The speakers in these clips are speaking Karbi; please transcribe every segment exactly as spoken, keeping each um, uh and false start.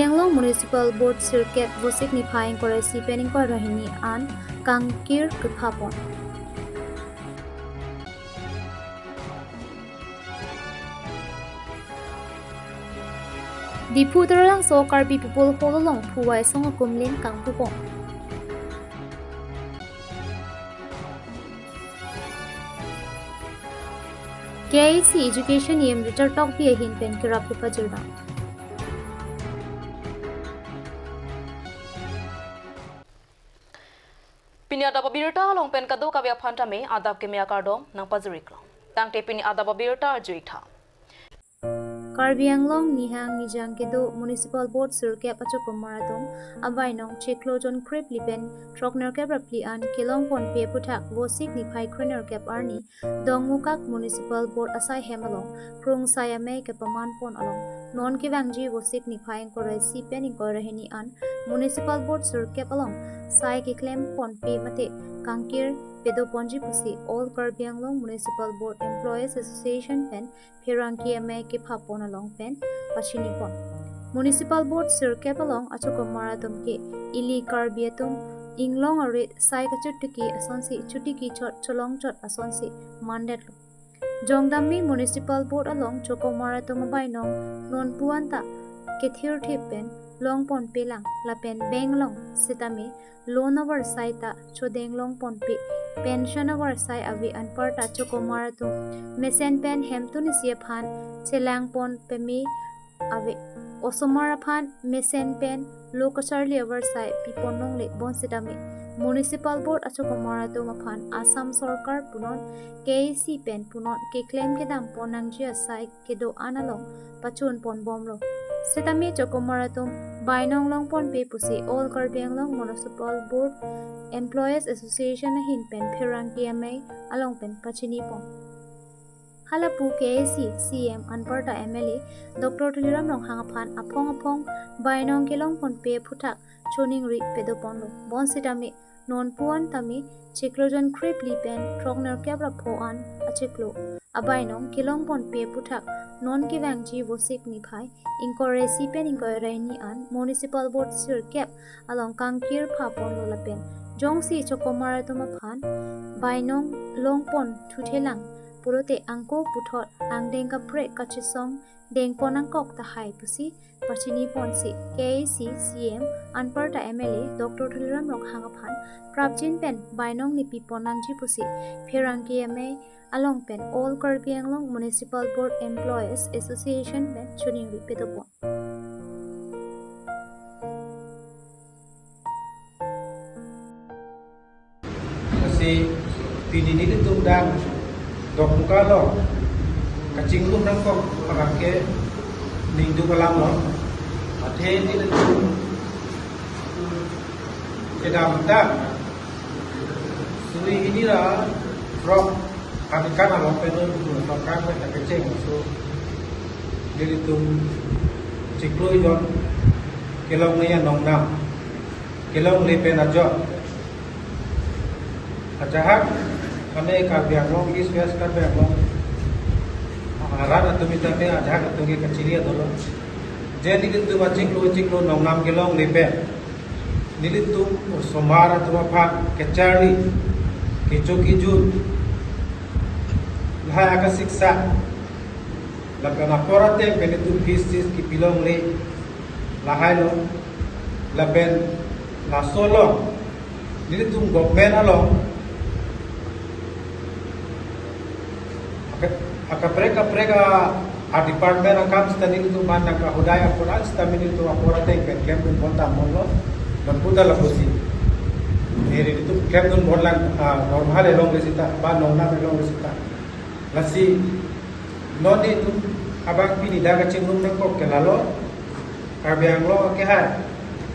Anglong Municipal Board sirkep Vosik niphai ingkoi ra isi pen ingkoi ra hini an kangkir kepha pon. Diphu Taralangso Karbi People Hall along Phu Waisong akumlin kangpu pon. K A A C Education E M Richard Tokbi ahin pen kerap kepajirda. Pini adap abirta along pen kadokave aphan tame adap keme akardom nangpajir-iklo. Tangte pini adap abirta arju-ik tha. Karbi Anglong nihang nijang kedo Municipal Board sirkep achokomar atum abainong chiklo jon krip phli pen throknerkep ra phli an kelong ponpe aphuthak Vosik niphai krenerkep arni Dongmukak Municipal Board asai hem along krungsai amei kepaman pon along non kevangji Vosik niphai ingkoi ra isi pen ingkoi ra hini an Municipal Board sirkep along sai keklem ponpe mate kangkir pedo ponji pusi All Karbi Anglong Municipal Board Employees Association pen pherangke amei kepha pon along pen pachini pon. Municipal Board sirkep along achokomar atum ke ili Karbi atum inglong arit sai kachotiki asonsi chotiki chot cholong chot asonsi mandetlo. Jongdammi Municipal Board along chokomar atum abainong nonpu anta kethirthip pen long ponpe lang lapen bank along sitame loan avarsai ta chodeng long ponpe, pension avarsai ave anparta chokomar atum mesen pen hemtun isi aphan chelang pon peme ave. Osomar aphan mesen pen lo kacharli avarsai pi pon longle bonsitame Municipal Board achokomar atum aphan Assam Sorkar punon K A A C pen punon keklem kedam pon nangji asai kedo-an along pachun pon bomlo. Sitame chokomar atum bainong long ponpe pusi All Karbi Anglong Municipal Board Employees Association ahin pen pherangke amei along pen pachini pon. Hala pu K A A C C E M anparta M L A Doctor Tuliram Ronghang aphan aphong aphong bainong kelong ponpe aphuthak choningri pedo ponlo. Bonsitame nonpu an tame chiklo jon krip phli pen throknerkep ra pho an achiklo abainong kelong ponpe aphuthak non kevangji Vosik niphai ingkoi ra isi pen ingkoi ra hini an Municipal Board sirkep along kangkir pha ponlo lapen jongsi chokomar atum aphan bainong long pon thuthelang pulote angko puthot angdeng kaprek kachesong deng pon nangkok tahai pusi pachini ponsi K A A C C E M anparta M L A Doctor Tuliram Ronghang aphan prapjin pen bainong nepi pon nangji pusi pherangke amei along pen All Karbi Anglong Municipal Board Employees Association pen choningri pedo pon. Lasi pini nelitum dak Dongmukak along kachingrum nangkok abangke ningduk alamlo. Athe nelitum kedamtang suri hini ra throk aningkan along pen nelitum sorkar pen kacheng so nelitum chiklo jon kelongle anong nam kelongle pen ajok. Ajahak kami Karbi Anglong, East West Karbi Anglong arat atum itame ajahak atum ke kachiri dolo. Je nelitum achiklo chiklo nongnam kelongle pen nelitum osomar atum aphan kacharli, kecho kejut, lahai akasiksa, lapen apor ateng pen nelitum fees fees kepilongle lahailo, lapen laso along nelitum government along aka-, akaprek kaprek a, a department akam sita nelitum man nangkahudai apor an sita nelitum apor ateng pen klemdun pon damlo, nonpu ta lapusi. Nelitum klemdun pon lang, ah, normal elongle sita, ba nongnam elongle sita. Lasi non nelitum abang pini dak kachingrum nangkok ke lalo, Karbi Anglong akehai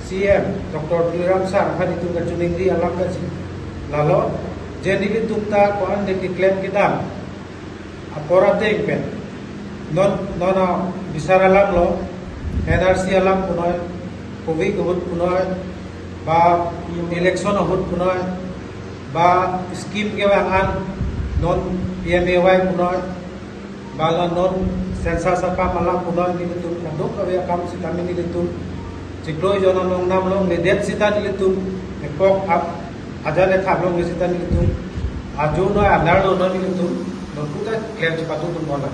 C E M Doctor Tuliram sir aphan nelitum kachoningri alam kachinilo, je nelitum ta ko-an de keklem kedam apor ateng pen non non abisar alamlo, N R C alam punoi, covid ahut punoi, ba election ahut punoi, ba scheme kevang an non P M A Y punoi, ba la non census akam alam punoi, nelitum kadokave akam sitame nelitum Chiklo jon anong nam longledet sita nelitum epok ap ajan ethap longle sita nelitum ajo noi alar lo noi nelitum nonputa klem chepatu tum bona.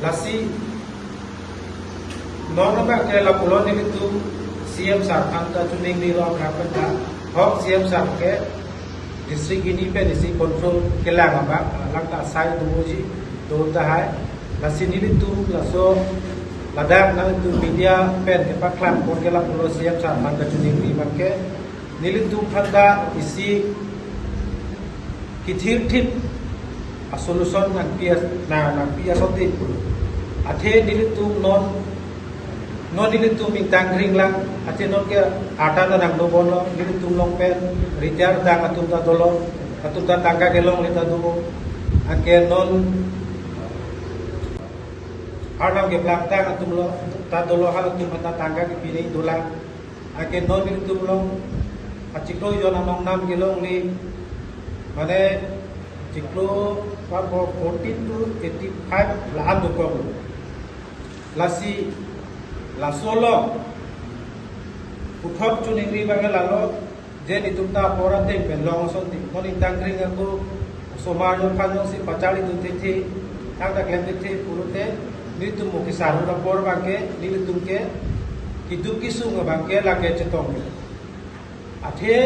Lasi non abang ke lapulo nelitum C M sir aphan ta choningri lo aphrang pen ta hok C M sir ke district hini pen isi control kelang abang, alang ta asai do ji do tahai. Lasi nelitum laso ladak nangtum media pen kepaklang pon ke lapulo C M sir aphan kachoningri abang ke nelitum aphan ta isi kethirthip a-solution nangpi as-, na, nangpi asonte. Athe nelitum non, non nelitum ingtang ring lang, athe non ke ata na nang dobon lo, nelitum along pen retire dang atum ta dolo, atum ta tangka kelongle ta do. Anke non arnam keplang tang atum lo, ta dolo, halatum ta tangka kepine dolang. Anke non nelitum along achiklo jon anong nam kelongle, mane chiklo forty to eighty-five la-an dokok lo. Lasi laso along puthot choningri abang ke lalo, je nelitum ta apor ateng pen long asonte, non ingtang ring ako osomar nangphan nangsi pacharli dun thethe, thangta klem thethe pulote, nelitum mo kesar ahut apor abang ke nelitum ke keduk kesung abang ke lake chetong ke. Athe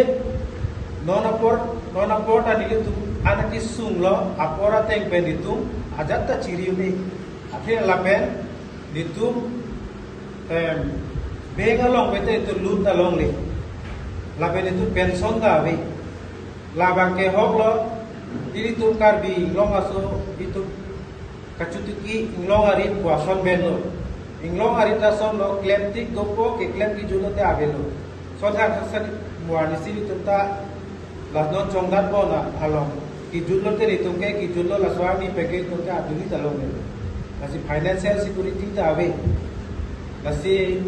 non apor, non apor ta nelitum an kesung lo, apor ateng pen nelitum ajat ta chiri un-e. Athe lapen nelitum, em, bank along pen te nelitum loan ta longle. Lapen nelitum pension ta ave. Labang ke hok lo, nelitum Karbi Anglong aso nelitum kachotiki inglong arit pu ason pen lo. Inglong arit ason lo, klem tik dopo, keklem kejut lote avelo. Son thang thang sani muar nisi nelitum ta la non chongdat bon along kejut lote nelitum ke kejut lo, laso arni pen ke nelitum ke aduni ta longle. Lasi financial security ta ave. Lasi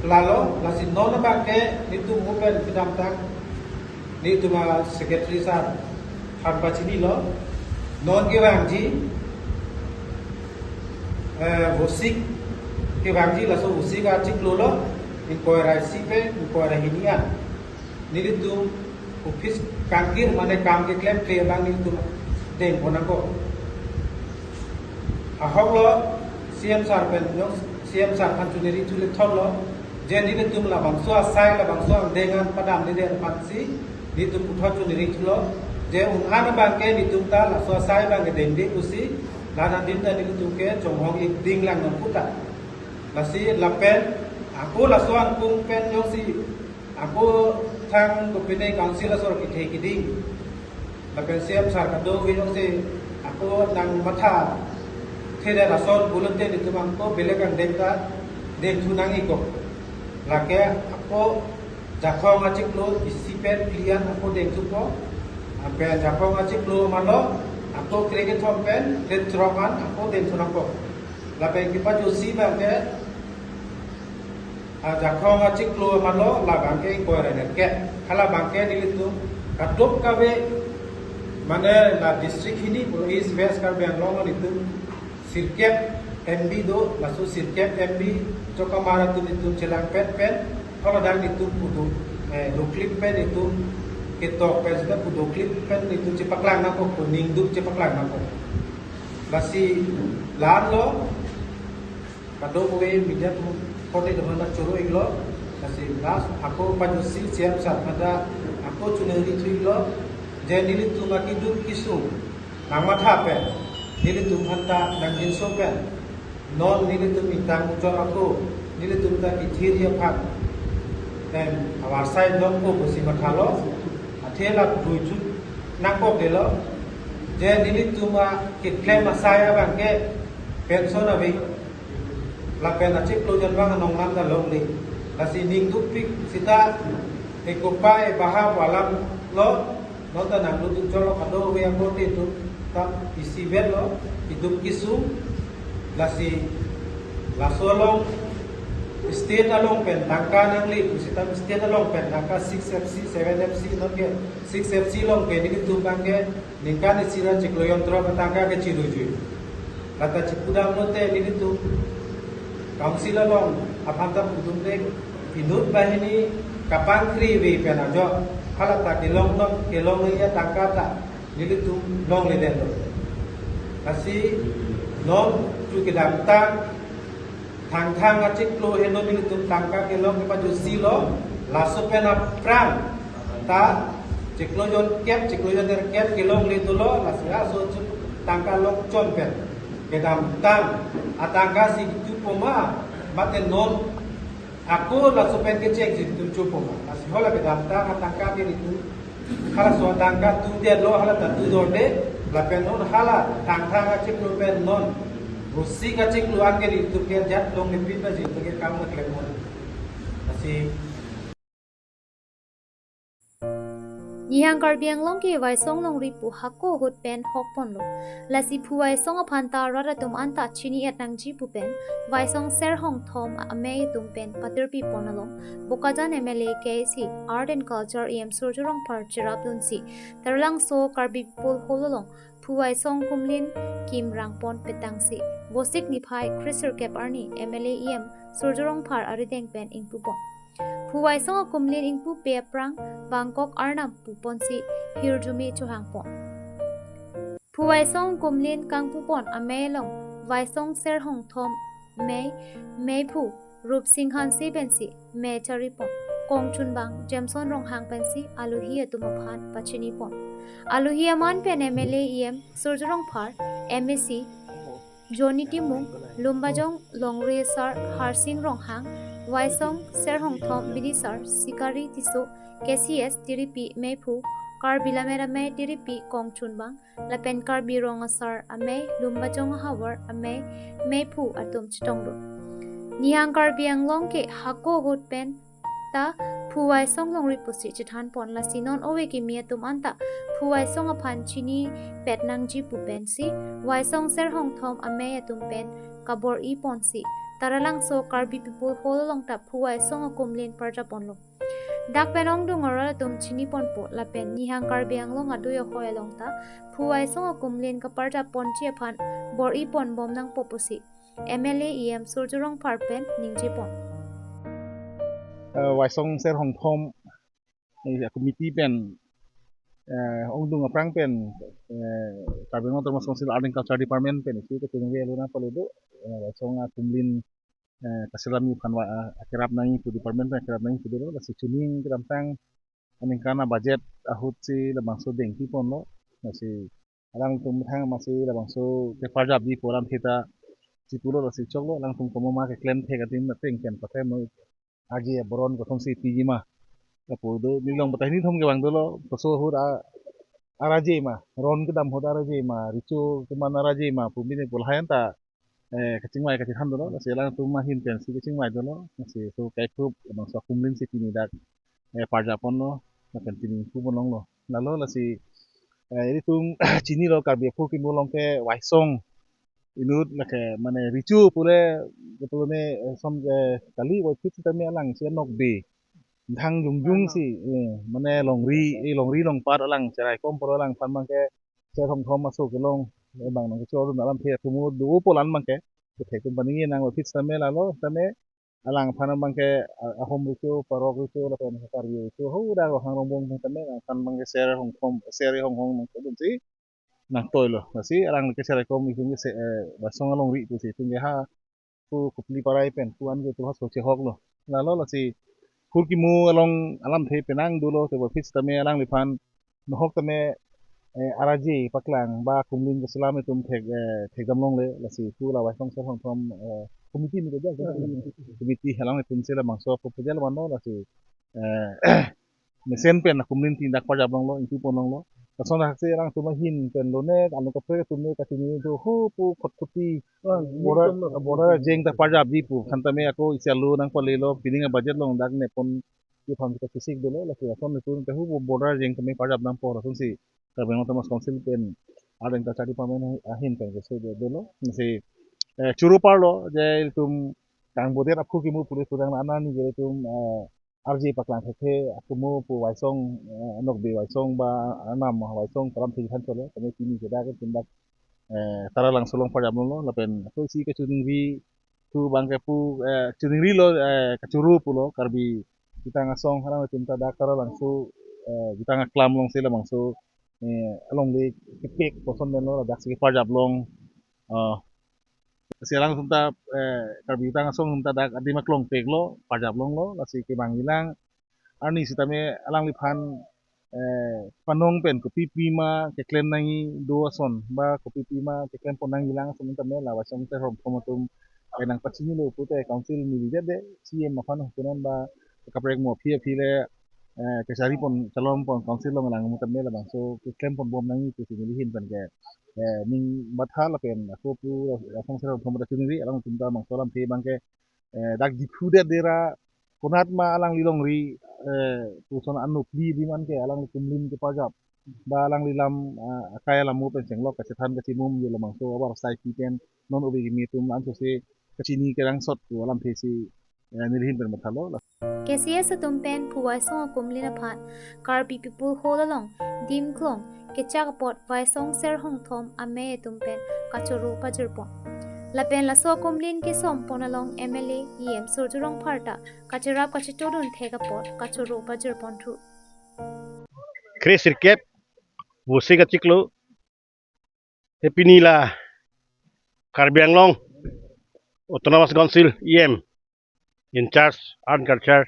lalo, lasi non abang ke nelitum mo pen kedamtang nelitum a-secretary sir aphan pachini lo, non kevangji, eh, Vosik kevangji, laso Vosik achiklo lo, ingkoi ra isi pen ingkoi ra hini an nelitum office kangkir mane kam keklemkle abang nelitum dengpon nangkok. Ahok lo, C M sir pen, no, C M sir aphan choningri thule thot lo, je nelitum labangso asai, labangso angdeng an padamdedet aphansi nelitum puthot choningri thulo, je un-an abang ke nelitum ta laso asai abang ke dengde pusi, la-an adim ta nelitum ke chonghong-ik ding lang non puta. Lasi lapen ako laso angkung pen jongsi ako thang kopine council asor kethe keding, lapen C M sir kadokave jongsi ako nangmatha thedet ason pulote nelitum ako belek angdeng ta dengthu nang-ikok. Lake ako Jakhong achiklo isi pen phli an ako dengthupo. Lapen Jakhong achiklo amalo ako krekethom pen krethrok an ako dengthu nangpo. Lapen kepajosi abang ke a, Jakhong achiklo amalo labang ke ingkoi ra nerkep. Halabang ke nelitum kadokave mane la district hini pulo East West Karbi Anglong nelitum sirkep M B do, laso sirkep M B chokamar atum nelitum chelang pen pen, haladak nelitum pudo, eh, doklip pen nelitum ketok pen sita pudoklip pen nelitum chepaklang nangkok, pu ningduk chepaklang nangkok. Lasi la-an lo, kadokave media atum korte dohana choro-iklo, lasi last ako pajosi C M sir aphan ta ako choningri thu-iklo, je nelitum akeduk kesung nangmatha pen, nelitum aphan ta nangjinso pen, non nelitum ingtang muchot ako, nelitum ta kethirji aphan, em, avarsai dongpo pusi mathalo, athe la duijut nangkokdelo, je nelitum akeklem asai abang ke pension ave, lapen achiklo jon abang anong nam ta longle. Lasi ningdukpik sita ekopai baha pu alam lo, non ta nangdukduk cholo kadokave akorte atum ta isivet lo, keduk kesung, lasi laso along state along pen tangka nangle pu sita state along pen tangka six F C, seven F C non ke six F C along ke nelitum abang ke ningkan isi ra chiklo jon throk atangka ke chirujui. Lata chipudam lote nelitum Council along aphan ta pudun dek inut banghini kapangkri ave pen ajo hala ta kelong non kelong ya tangka ta nelitum longledetlo. Lasi non tu kedamtang Thangthang achiklo henlo nelitum tangka kelong kepajusi lo, laso pen aphrang ta chiklo jon kep, chiklo jon der kep kelongle dolo, lasi laso chu tangka lok chon pen kedamtang atangka si chupo ma, mate non ako laso pen kecheng si chupo ma, lasi hala kedamtang atangka ke nelitum halaso atangka tudetlo, hala ta tudorde, lapen non hala Thangthang achiklo pen non Rosing achiklo an ke nelitum ke jat longle pin ta nelitum ke kam keklem non. Lasi Nihang Karbi Anglong ke Vaisong longri pu hako ahut pen hokponlo. Lasi Phu Vaisong aphan ta rat atum anta chini-et nangji pu pen Vaisong Serhongthom amei atum pen patirpi pon along Bokajan M L A K A C Art and Culture E M Surjya Rongphar cherapdunsi Taralangso Karbi People Hall along Phu Vaisong akumlin kim rangpon petangsi Vosik niphai kre sirkep arni M L A E M Surjya Rongphar arideng pen ingpupon. Phu Vaisong akumlin ingpupe aphrang Bangkok Arnam puponsi hirjume chohangpon. Phu Vaisong akumlin kangpupon amei along Vaisong Serhongthom mei, meiphu Rupsing Hanse pensi mei charipon. Kongchunbang Jameson Ronghang pensi alohi atum aphan pachinipon. Alohi aman pen M L A E M Surjya Rongphar, M A C Johnny Timung, Lumbajong longri asar Harsing Ronghang, Vaisong Serhongthom bidi asar Sikari Tisso, K C S tiripi meiphu, Karbi Lammet Amei tiripi Kongchunbang, lapen Karbi Rong Asar Amei, Lumbajong ahavar amei, meiphu atum chetongdun. Nihang Karbi Anglong ke hako ahut pen ta Phu Vaisong longri pusi chethanpon, lasi non ove kimi atum anta Phu Vaisong aphan chinipet nangji pu pensi Vaisong Serhongthom amei atum pen kabor-iponsi Taralangso Karbi People Hall along ta Phu Vaisong akumlin parjaponlo. Dak pen ongdung arat atum chiniponpo lapen Nihang Karbi Anglong adui ahoi along ta Phu Vaisong akumlin kaparjaponji aphan bor-iponbom nangpo pusi M L A E M Surjya Rongphar pen ningjepon. Eh, Vaisong Serhongthom, eh, committee pen, eh, ongdung aphrang pen, eh, Karbi Anglong Autonomous Council Art and Culture Department pen isi kachingri aluna paledo, eh, Vaisong akumlin, eh, kaselamji aphan va, ah, akerap nangji pu department pen akerap nangji pu dolo, lasi chuning kedamtang aningkan a budget ahut si labangso dengpiponlo, lasi alangtum methang masi labangso keparjapji pu alamthe ta chipulo, lasi choklo, alangtum komo ma keklem thek adim ateng ken pathemnoi, aji aboron kothom si piji ma. Lapu do, nilong batai nithom kevang dolo, koso ahut a, araje ma, ron kedam ahut araje ma, richo keman araje ma, pu mine pu lahai anta, eh, kachingvai kachethan dolo, lasi alangtum ahin pensi kachingvai dolo, lasi so kaiphup, labangso akumlin si pini dak, eh, parjaponlo, lapen pini ingpupon longlo. Lalo lasi, eh, ilitum chinilo Karbi aphu kimu along ke Vaisong inut lake mane richo pule, pule ne, eh, som, eh, kali Vaisong sitame alang si anokbe. Thang jongjong si, eh, mane longri, eh, longri longpat alang cheraikom poro alang aphan abangke Serhongthom aso kelong, eh, bang nang kechor dun alamthe atum do-opo la-an abangke. Kethek atum paningje nang Vaisong sitame lalo, sitame alang aphan abangke, ah, ahom richo, parok richo, lapen Karbi richo, ho dak Ronghang Rongbong sitame alang aphan abangke Serhongthom, Serhongthom nangchodunsi nangtoilo. Lasi alang ke cheraikom itum ke se, eh, Vaisong alongri pusi itum ke ha pu Kupli Parai pen pu an ke itum ha so chehoklo. Lalo lasi hur kimu along alamthe penang dolo, te Vaisong sitame alangliphan nohok tame, eh, araje paklang ba akumlin keselam itum thek, eh, thekdam longle, lasi pu la Vaisong Serhongthom, eh, committee ni keja, committee alanglitum si labangso proposal vanlo, lasi, eh, mesen pen akumlin tin dak parjap longlo, ingpupon longlo. Lason ahaksi alangtum ahin pen lonek, along kaprek atum ne kachini do ho pu khotkhoti, border, border ajeng ta parjapji pu, khan tame ako isi alo nangpalelo, pining a budget along dak neponji aphan kachesik dolo, lasi lason itum te ho border ajeng tame parjap nangpo, lasonsi Karbi Anglong Autonomous Council pen Art and Culture Department ahin pen keso dolo. Lasi, eh, choro parlo, je ilitum kangbodet aphu kimu pule kurang anani je ilitum, eh, arje paklang thekthe, akumu pu Vaisong, eh, nokbe Vaisong ba anam Vaisong pu alamthe than cholo, tame pini ke dak ke tindak, eh, Taralangso along parjap longlo, lapen ako isi kachingri thu abangke pu, eh, choningri lo, eh, kachoro pulo Karbi Jutang Asong alanglitum ta dak Taralangso, eh, Jutang Aklam alongsi labangso, eh, alongle kepek koson pen lo, ladak si keparjap long, eh, si alangtum ta, eh, Karbi Jutang Asong atum ta dak adim aklong pek lo, parjap longlo, lasi kevang ilang. Arni sitame alangliphan, eh, panong pen kopi pima keklem nangji do ason ba kopi pima keklem pon nangji lang ason tame la Waisong Serhongthom atum kainang pachinilo pute council neli det de C M aphan hukunan ba kaprek mo aphi aphi le, eh, kachari pon chalom pon council along lang tame labangso keklem pon bom nangji pusi neli ahin pen ke, eh, ning matha lapen ako pu Waisong Serhongthom ta choningri alangtum ta bangso alamthe abangke, eh, dak Diphu det dera konat ma alangli longri, eh, puson anupli diman ke alangli kumlin keparjap ba alangli lam, ah, akai alam mo pen chenglok kachethan kachimum yo labangso abar sai pi pen non obi kimi atum ansose kachini kerangsot pu alamthe si, eh, neli ahin pen mathalo. K C S atum pen Phu Waisong akumlin aphan Karbi People Hall along dim klong kechak apot Waisong Serhongthom amei atum pen kachoro pajirpon. Lapen laso akumlin kesom pon along M L A E M Surjya Rongphar ta kacherap kachetodun thek apot kachoro pajirpon thu. Kre sirkep, Vosik achiklo, hepini la Karbi Anglong Autonomous Council E M in charge Art and Culture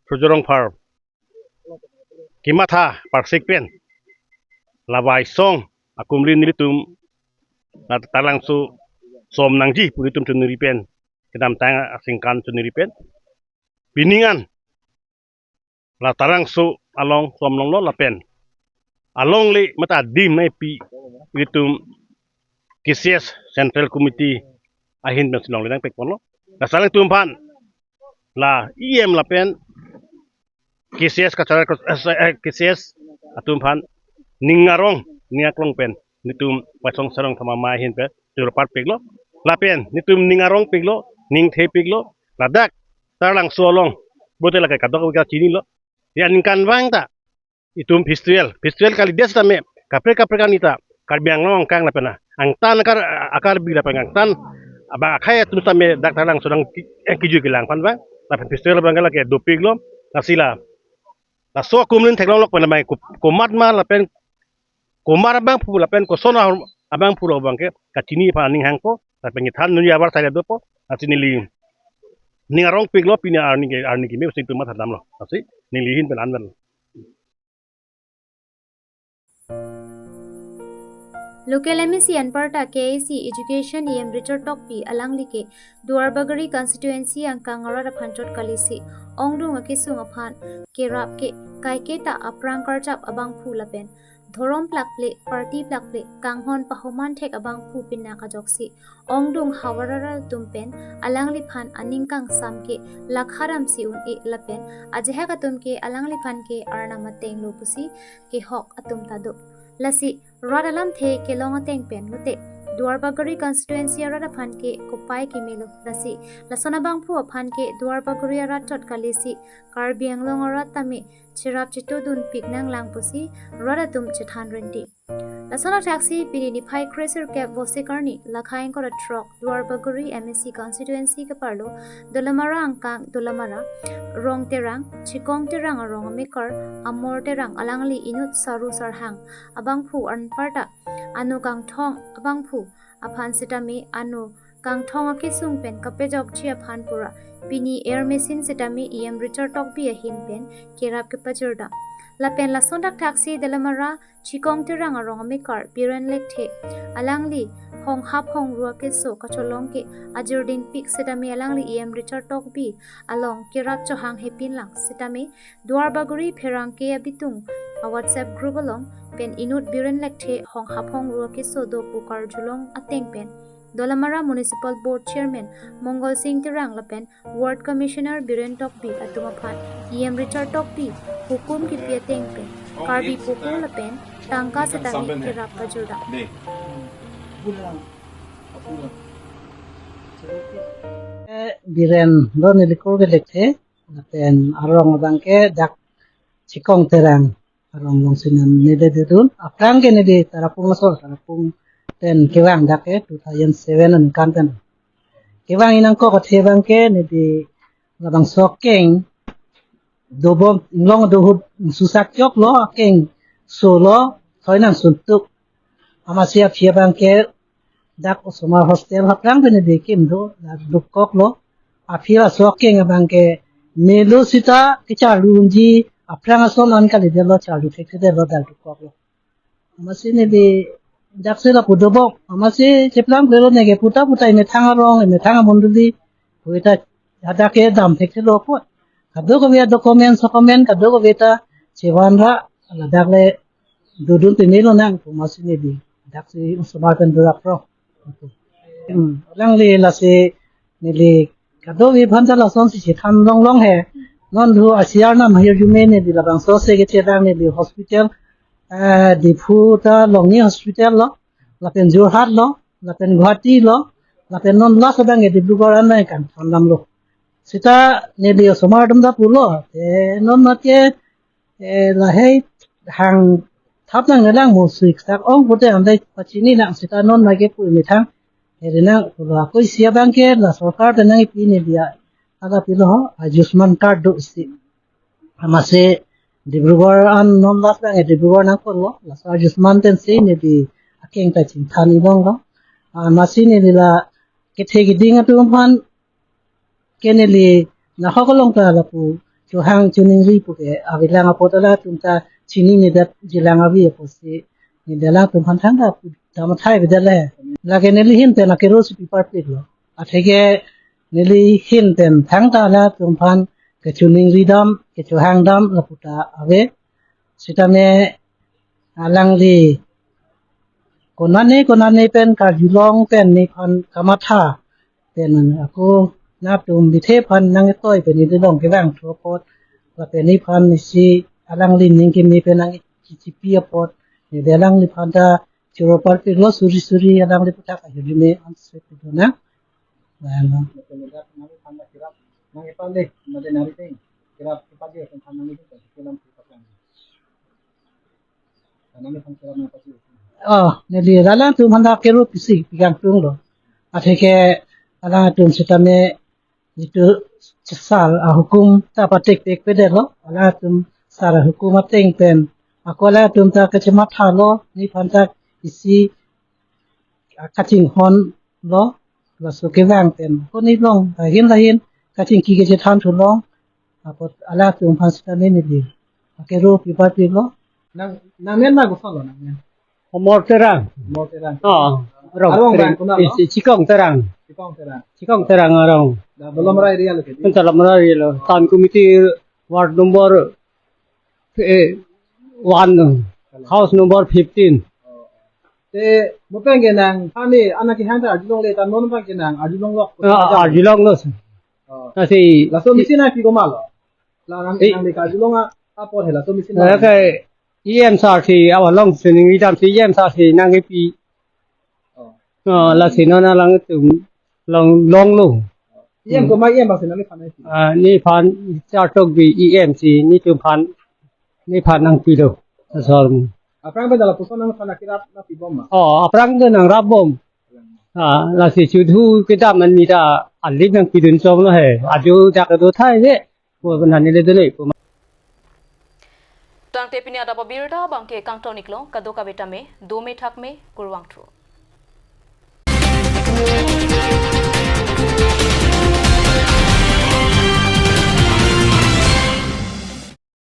Surjya Rongphar kematha parsik pen la Waisong akumlin nelitum la Taralangso som nangji pu nelitum choningri pen kedamtang aningkan choningri pen pining an la Taralangso along som longlo lapen alongle mate adim nangpi nelitum K C S Central Committee ahin pen si longle nangpek ponlo. Lasi alangtum aphan la E M lapen K C S kachara, eh, K C S atum aphan ning arong ning aklong pen nelitum Waisong Serhongthom amei ahin pen choro parpiklo. Lapen nelitum ning arong piklo, ning the piklo, ladak Taralangso along bote lake kadokave kachinilo. Ya aningkanvang ta itum festival, festival kalidet sitame kaprek kaprek ani ta Karbi Anglong angkang lapen angtan akar, akar bi lapen angtan abang akhei atum sitame dak Taralangso nang ki-, eh, kiju kelang aphan vang lapen festival abang lake dopiklo. Lasi la laso akumlin theklonglok pen abang ko-, komat ma lapen komat abangphu lapen koson abangphu lo abangke kachini aphan aning hangpo lapen kethan nunji abar sai dopo. Lasi neli ning arong piklo, pini arni ke, arni kimi usi tumat hadamlo. Lasi neli ahin pen anvel. Local M A C anparta K A A C Education E M Richard Tokbi alangli ke Duarbagori constituency angkang arat aphan chot kalisi ongdung akesung aphan kerap ke kaiketa aphrang karjap abangphu lapen dhorom plakple, party plakple, kanghon pahoman thek abangphu pinak ajoksi ongdung havar arat atum pen alangliphan aning kangsam ke lakha ram si un-e lapen ajahak atum ke alangliphan ke arnam atenglo pusi kehok atum ta do. Lasi rat alamthe kelong ateng pen mate Duarbagori constituency arat aphan ke kopai kemelo. Lasi lason abangphu aphan ke Duarbagori arat chot kalisi Karbi Anglong arat tame cherap chetodun pik nanglang pusi rat atum chethan renti. Lason athaksi pini niphai kre sirkep Vosik arni lakha ingkoi ra throk Duarbagori M A C constituency keparlo Dolamara angkang Dolamara, Rong Terang, Chikong Terang arong amekar Amor Terang alangli inut Saru Sarhang abangphu anparta Anu Kangthong abangphu aphan sitame Anu Kangthong akesung pen kapejokji aphan pura pini air machine sitame E M Richard Tokbi ahin pen kerap kepajirda. Lapen lason thakthaksi Dolamara Chikong Terang arong amekar Biren Lekthe alangli honghap hongru akeso kacholong ke ajirdin pik sitame alangli E M Richard Tokbi along kerap chohang hepin lang sitame Duarbagori pherangke abitung a WhatsApp group along pen inut Biren Lekthe honghap hongru akeso do pu karjulong ateng pen Dolamara Municipal Board Chairman Mongol Sing Terang lapen Ward Commissioner Biren Tokbi atum aphan E M Richard Tokbi hukum kipi ateng pen Karbi popo lapen tangka sitame kerap kajurda. Eh, Biren do nelikur ke Lekthe, lapen arong abang ke dak Chikong Terang arong alongsi neli dodun. Aphrang ke neli Tarapung aso, Tarapung pen kevang dak ke two thousand seven aningkan pen. kevang inang kok athe abang ke neli labangso akeng dobom inglong do ahut susak choklo, akeng solo thoi nang suntuk. Amatsi aphi abang ke dak osomar hostel aphrang pen neli kim do, dukoklo. Aphi laso akeng abang ke melo seta kecharlu unji aphrang ason an kalidetlo, charlu thekthedetlo, dak dukoklo. Amatsi neli daksi lapu dobom, amatsi cheplang klelo, neke puta puta emethang arong, emethang amondoli, puita hadak ke dam thekthelo apot. Kadokave document, document kadokave ta chevanra, ladak le dodun pemelo nang pu amatsi neli daksi osomar pen doraprong. Hmm. Alangli lasi neli kadokave aphan ta lasonsi chethan longlong he. Non dhu asiar nam ahirjume neli labangso se kechethan neli hospital, eh, Diphu ta Longni Hospital lo, lapen Jorhat lo, lapen Guwahati lo, lapen non last abang ke Dibrugarh an nang kangthan damlo. Seta neli osomar atum ta pulo, te non mate, eh, lahei hang thap nangnelang mo, sui ksak ong pute andai pachini nang, seta non mate pu emethang eri nang pulo. Ako isi abang ke la sorkar pen nangkipi neli a, ada pilo ho, Ayushman card do isi. Amatsi Dibrugarh an non last abang ke Dibrugarh nangkoklo, laso Ayushman pensi neli akeng ta chingthan ilonglo. Amatsi neli la kethe keding atum aphan ke neli nahok along ta lapu chohang choningri pu ke avelang apot alangtum ta chininedet jilang ave apotsi neli alangtum aphan thangta pu dam athai avedet le. Lake neli ahin pen akero si pi parpiklo. Atheke neli ahin pen thangta alangtum aphan kechoningri dam, kechohang dam lapu ta ave. Sitame alangli konane konane pen karjulong pen nephan kamatha pen ako nangtum bithe aphan nangtoi pen neli long kevang thu apot, lapen nephan isi alangli ning keme pen nangchichipi apot, neli alangliphan ta choro parpiklo suri suri, alangli aputhak ahirjume anse pidona. Bang. Oh, neli alangtum aphan ta kero pisi pikangtunglo. Atheke alangtum sitame jitu sar ahukum ta patekpekpedetlo. Alangtum sar ahukum ateng pen ako alangtum ta kachemathalo, nephan ta isi kachinghonlo, laso kevang pen ako nelong lahin lahin kachingki kachethan thu long. Apot alangtum aphan sitame neli akero pi parpiklo. Nang, nangmen ma kosonlo nangmen? Omor Terang. Omor Terang. Oh, arong Terang. Arong Terang, konat lo? Isi Chikong Terang. Chikong Terang. Chikong Terang arong. Da Dolamara area lo ke? Anta Dolamara area lo. Town committee ward number, eh, one, house number fifteen. Oh. Te mo pen ke nangphan ne anak kehang ta arjulongle, ta non pen ke nang arjulonglo? Ah, arjulonglo, sir. Oh. Lasi laso machine nangpi komatlo? La nang, eh, nangli karjulong a, apor he laso machine la nang ke E M sar si, awa long sining idam si E M sar si nangkipi. Oh. Oh, lasi non alangtum long, longlo. E M komat E M abang si nangliphan nangpi? Ah, nephan Chartokbi E M si netumphan, nephan nangpilo. Asor. Aphrang pen da lapuson nangphan akirap nangpibom ma? Oh, aphrang pen nangrapbom. Ah, lasi chudhu kedam an mita alim nangpidun chomlo he. Adu dak adu thai he. Pu nani le dele pu. Tangte pini adap abirta abang ke kangton-iklo, kadokave tame dome thakme, kurvangthu.